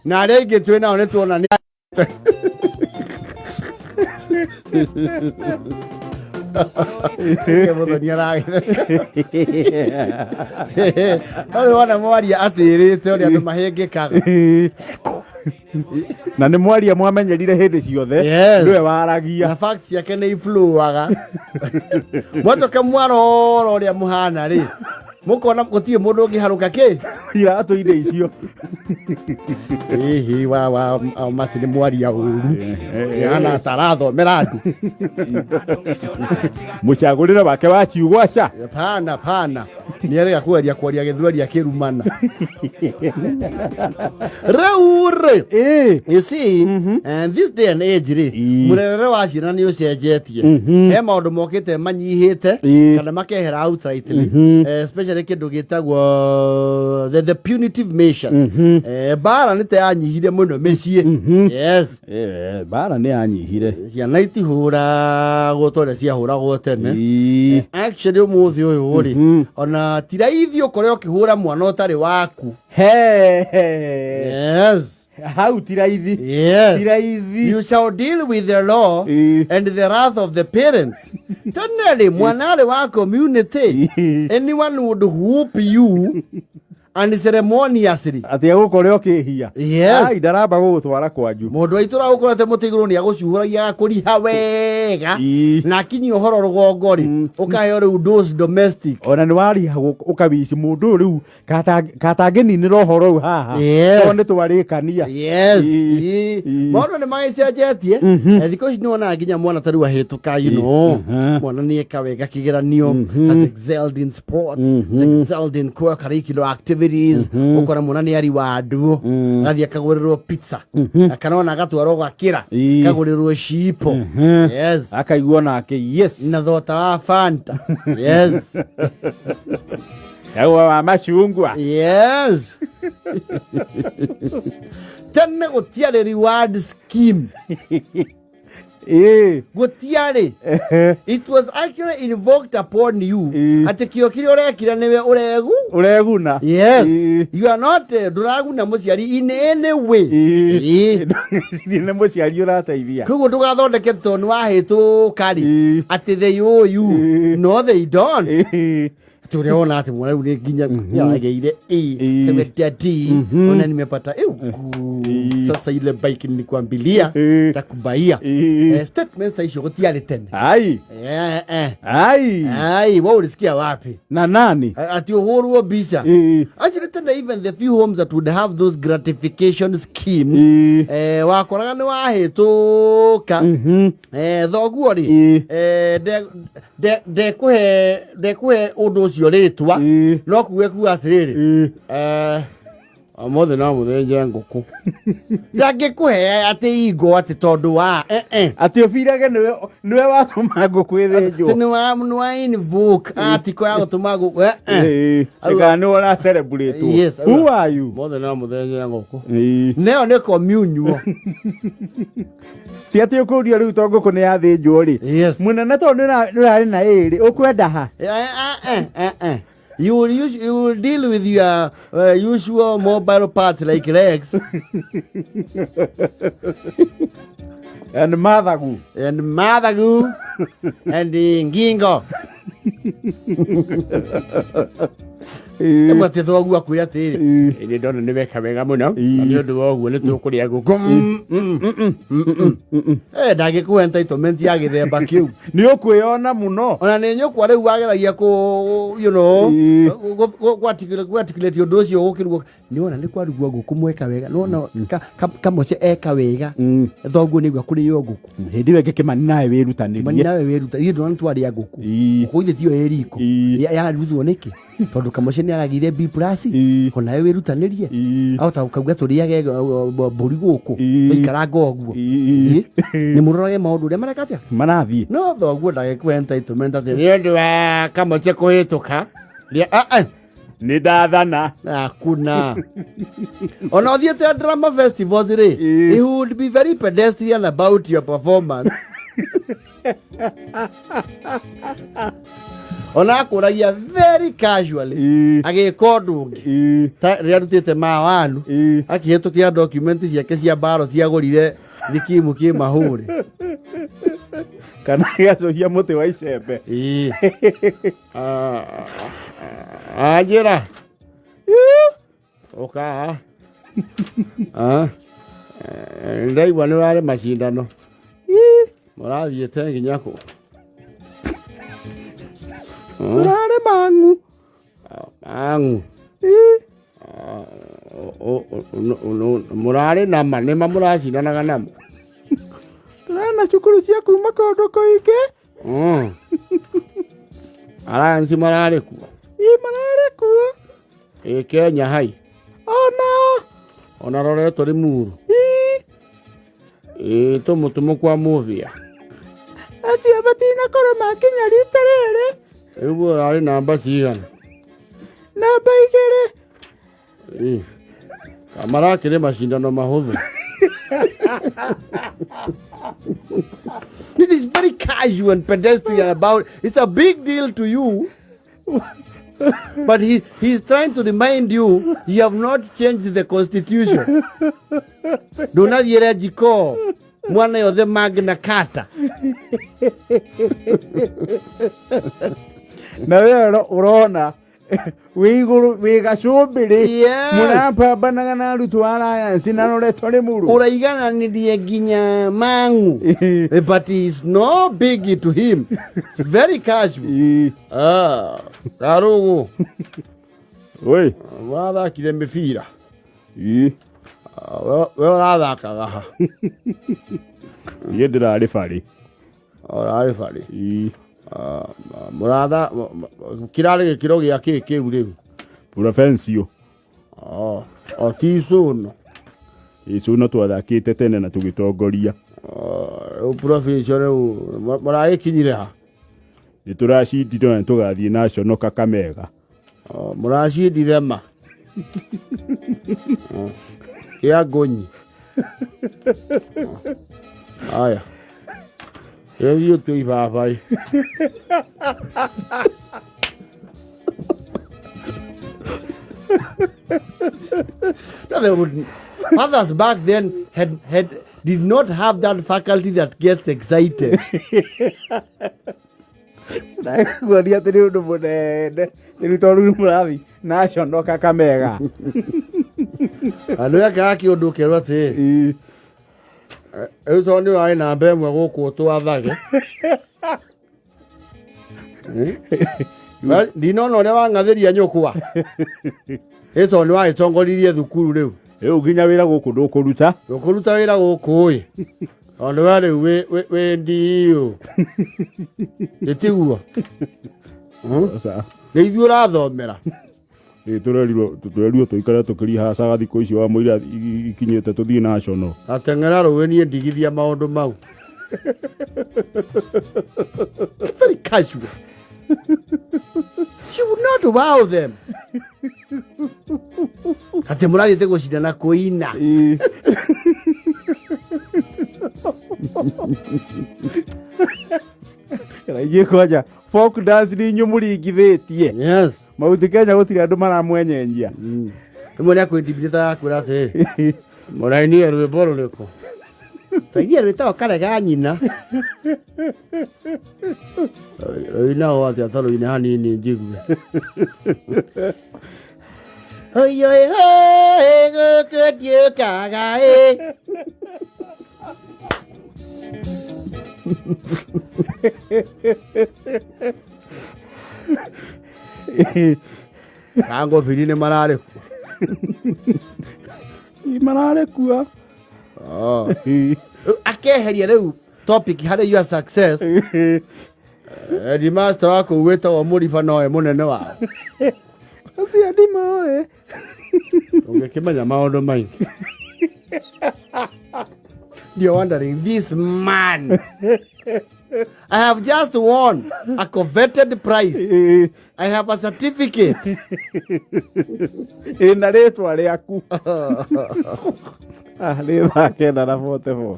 Na arĩa aingĩ twĩ nao nĩ tuona nĩ Mũthoni aragĩtheka. No nĩ wona mwaria atĩrĩte ũrĩa andũ mahĩngĩkaga. Na nĩ mwaria mwamenyerire hĩndĩ ciothe. Yes. Nĩwe waragia. Na facts ciake nĩ ifluaga. Mwacoka mwarora ũrĩa mũhana rĩ, mũkona gũtirĩ mũndũ ũngĩharũka kĩ iratũ-inĩ icio. Hihi wa maci nĩ mwaria ũru hana ta arathomera andũ. Mũcagũrĩre wake wa ciugo aca. Pana pana nĩ arega kũgeria kwaria gĩthweri akĩrumana rĩu rĩ. You see, and this day and age rĩ, mũrerere wa ciana nĩ ũcenjetie. He maũndũ mokĩte manyihĩte kana makehera outrightly. Especially kĩndũ gĩtagwo the punitive measures. Mbara nĩ ta yanyihire mũno mĩciĩ. Yes. Mbara nĩ yanyihire. Ciana itihũragwo ta ũrĩa ciahũragwo tene. Actually ũmũthĩ ũyũ rĩ, ona ti raithi ũkore ũkĩhũra mwana ũtarĩ waku. He. Yes. Hau ti raithi. Yes. Ti raithi. You shall deal with the law and the wrath of the parents. Tene rĩ, mwana arĩ wa community, anyone would whoop you unceremoniously. Atĩ egũkore ũkĩhia. Yes. Ai, ndaramba gũgũtwara kwanyu. Mũndũ wa itũra ũkorete mũtĩ igũrũ nĩ agũcuhũragia agakũriha wega. Na akinyia ũhoro rũgongo rĩ, ũkaheo rĩu dose domestic. Ona nĩ warihagwo ũkawici mũndũ ũyũ rĩu katangĩninĩra ũhoro ũyũ haha. Yes. Tondũ nĩ twarĩkania. Yes. Maũndũ nĩ magĩcenjetie. Thikũ ici nĩ wonaga nginya mwana ta rĩu ahĩtũka, mwana nĩ eka wega kĩgeranio, has excelled in sports, has excelled in co-curricular activities, ũkora mwana nĩ ari wandu, agathiĩ akagũrĩrwo pizza, kana ona agatwarwo gakĩra, kagũrĩrwo cipo. Yes. Akaigua nake yes. Na thota wa Fanta. Yes. Ewa wa machungwa. Yes. Tene gũtiarĩ reward scheme. Gũtiarĩ. It was actually invoked upon you. Atĩ kĩo kĩrĩa ũrekire nĩwe ũregu. Ũreguna. Yes. You are not ndũraguna mũciari in any way. Nĩ mũciari ũrateithia. Koguo ndũgathondeke tondũ nĩ wahĩtũka rĩ. Atĩ they owe you. No, they don't. Atĩ ũrĩa wona atĩ mwana rĩu nĩ nginya nĩagĩire A, kametia D, ona nimepata sasa ile bike nilikwambilia takubaia. Statements ta icio gũtiarĩ tene. Ai. Ai. Ai, wewe ulisikia wapi? Na nani? Ati ũhũrwo mbica. Actually tene even the few homes that would have those gratification schemes, wakoraga nĩ wahĩtũka, thoguo rĩ, ndekũhe ũndũ ũcio rĩtwa, no kuge kuga atĩrĩrĩ, ũmũthĩ no mũthĩnje ngũkũ, ndangĩkũhe atĩ ingo atĩ tondũ wa Atĩ ũbirage nĩwe watũma ngũkũ ĩthĩnjwo. Atĩ nĩ wa invoke article ya gũtũma ngũkũ. Kana nĩwe ũra celebrate. Yes. Who are you? Ũmũthĩ no mũthĩnje ngũkũ. Neyo nĩ communio. Ti atĩ ũkũrio rĩu to ngũkũ nĩ yathĩnjwo rĩ. Yes. Mũnene tondũ nĩ ũrarĩ na ĩrĩ ũkwenda ha? You will use, you will deal with your usual mobile parts like legs and mathagu and mathagu and ngingo. Ĩmwe atĩ thoguo akwĩra atĩrĩrĩ, ĩndĩ ndona nĩ weka wega mũno na nĩ ũndũ wa ũguo nĩ tũkũrĩa ngũkũ. Ndangĩkũhe entitlement ya gĩthemba kĩu. Nĩ ũkwĩona mũno. Ona nĩ nyũkwa rĩu wageragia kũ gũ articulate ũndũ ũcio gũkĩrugwo, nĩ wona nĩ kwarugwo ngũkũ mweka wega, nĩ wona kamoce eka wega, thoguo nĩgua kũrĩo ngũkũ. Hĩndĩ ĩyo ĩngĩ kĩmani nawe wĩrutanĩrie. Mani nawe wĩruta ithuĩ ndona twarĩa ngũkũ. Ngũkũ ithe tiyo ĩ riko. Yarugwo nĩkĩ? Tondũ kamoce nĩ aragĩire B+, onawe wĩrutanĩrie. Ahota gũkauga tũrĩage mbũri gũkũ, tũikaranga ũguo. Nĩ mũrorage maũndũ ũrĩa mareka atĩa. Marathiĩ. No thoguo ndagĩkũhe entitlement atĩ nĩ ũndũ wa kamoce kũhĩtũka. Nĩ ndathana. Hakuna. Ona ũthiĩte drama festivals rĩ, he would be very pedestrian about your performance. Ona akũragia very casually. Agĩka ũndũ ũngĩ. Ta rĩrĩa arutĩte mawanu. Akĩhĩtũkĩra document ciake cia mbaro ciagũrire thikimu kĩ mahũrĩ. Kana gĩacũhia mũtĩ wa icembe. Ĩĩ. Anjĩra. Ũka haha. Ah. Ndaigua nĩ ũrarĩ macindano. Mũrathiĩte nginya kũ? Ũrarĩ mang'u. Mang'u. Mũrarĩ nama nĩma mũracindanaga namo. Tũrarĩ na cukuru cia kuma kũndũ kũingĩ. Alliance mararĩ kuo. Ĩ mararĩ kuo. Ĩ Kenya hai. Ona. Ona roretwo Limuru. Ĩ. Ĩ tũmũtũmũ kwa mũbĩa. Acio matinakorwo makinya rita rĩrĩ. Rĩu ũrarĩ namba cigana? Namba 2. Ĩ. Marakĩrĩ macindano mahũthũ. It is very casual and pedestrian about it's a big deal to you. But he's trying to remind you you have not changed the constitution. Ndũnathiĩre njiko mwana yothe Magna Carta. Na we ũrona wĩ igũrũ wĩ gacũmbĩrĩ. Yes. Mũrapambanaga na arutwo a Alliance na Loreto Limuru. Ũraigananirie nginya mang'u. But it's no big to him. It's very casual. Ah, Karugu. Oi. Ũrathakire mĩbira. We ũrathakaga ha? Niĩ ndĩrarĩ barĩ. Ũrarĩ barĩ. Mũratha kĩrarĩ gĩkĩro gĩa kĩ kĩu rĩu? Provencio. O ti Isuno. Isuno twathakĩte tene na tũgĩtongoria. Rĩu provincial rĩu mũragĩkinyire ha? Nĩ tũracindire na tũgathiĩ national Kakamega. Mũracindire ma? Kĩa ngũnyi. Aya. Rĩu ũtue ibabaĩ. No, they would, fathers back then had did not have that faculty that gets excited. Ndaiguania atĩ nĩ ũndũ mũnene rĩu tondũ rĩu mũrathiĩ national Kakamega. Andũ ekaga kĩũndũ ũkerwo atĩrĩ, rĩu tondũ nĩ ũrarĩ namba ĩmwe gũkũ twathage. Ndinona ũrĩa wang'athĩria nyũkwa. Ĩ tondũ nĩ wagĩtongoririe thukuru rĩu. Rĩu nginya wĩra gũkũ ndũkũruta. Ndũkũruta wĩra gũkũ ĩ. Tondũ we rĩu wĩ ndiũ. Ĩtiguo. Nĩ ithuĩ ũrathomera. Ĩ tũrerirwo tũikare tũkĩrihacaga thikũ icio wa mũira ikinyĩte tũthiĩ national. Ateng'era rũĩ niĩ ndigithia maũndũ mau. Very casual. You would not wow them. Atĩ mũrathiĩte gũcindana kũina. Kana ithuĩ kwanja folk dance nĩ inyuĩ mũringithĩtie. Yes. Mauti Kenya gũtirĩ andũ maramwenyenjia. Rĩmwe nĩ akwĩndibĩta akwĩra atĩrĩrĩ, mũrainire rwĩmbo rũrĩkũ? Twainire rwĩtagwo Karega Nyina. Rũinagwo atĩa ta rũine hanini njigue. Oi oi oi gũkũ ndiũkaga ĩ. Kangobiri nĩ mararĩ kuo. Mararĩ kuo. Akeheria rĩu topic harĩ your success. Headmaster wa kũu wĩtagwo Mũriba nowe mũnene wao. Acio ndimoĩ. Ũngĩkĩmenya maũndũ maingĩ. You're wondering, this man, I have just won a coveted prize. I have a certificate. Ĩna rĩtwa rĩaku. Nĩ thaa 9:44.